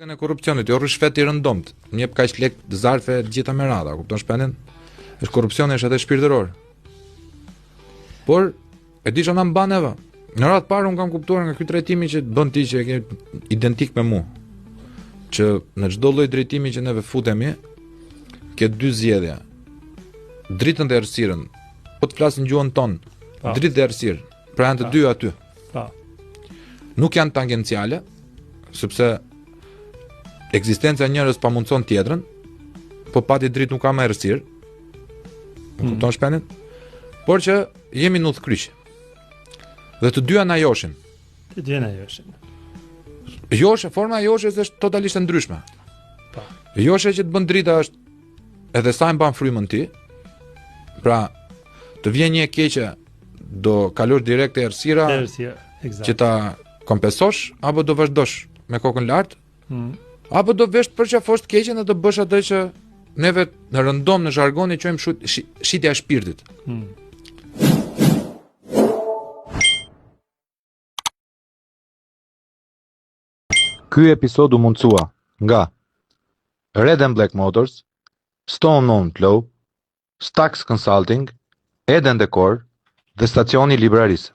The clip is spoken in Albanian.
E korrupsionit, jo ryshfet i rëndomtë. Më jep kaq lek zarfe të gjitha me radhë, kupton Shpendin? Është korrupsioni është edhe shpirtëror. Por e di çfarë na mban neve. Në radhë parë un kam kuptuar nga ky trajtimi që bën ti që e ke identik me mua. Që në çdo lloj drejtimi që neve futemi, ke dy zgjedhje. Dritën dhe errësirën. Po të flasim gjuhën tonë. Po. Dritë dhe errësirë. Pra janë të Po. dy aty. Po. Nuk janë tangenciale, sepse ekzistenca e njërës pamundson tjetrën, po pati dritë nuk ka më errësirë. Më Mm. kupton Shpendin? Por që jemi në udhkryq. Dhe të dyja na joshin. Të dyja na joshin. Joshe, forma e joshjes është totalisht e ndryshme. Po. Joshja që të bën drita është edhe sa e mban frymën ti. Pra, të vjen një e keqe, do kalosh direkt te errësira Errësira, eksakt. që ta kompensosh apo do vazhdosh me kokën lart, Mm. apo do vesh të përqafosh të keqen dhe do bësh atë që neve në rëndom në zhargon e quajmë shut, shi, shitja e shpirtit. Mm. Ky episod u mundësua nga Red and Black Motors, Stone Mount Low, Stax Consulting, Eden Decor dhe stacioni i librarisë.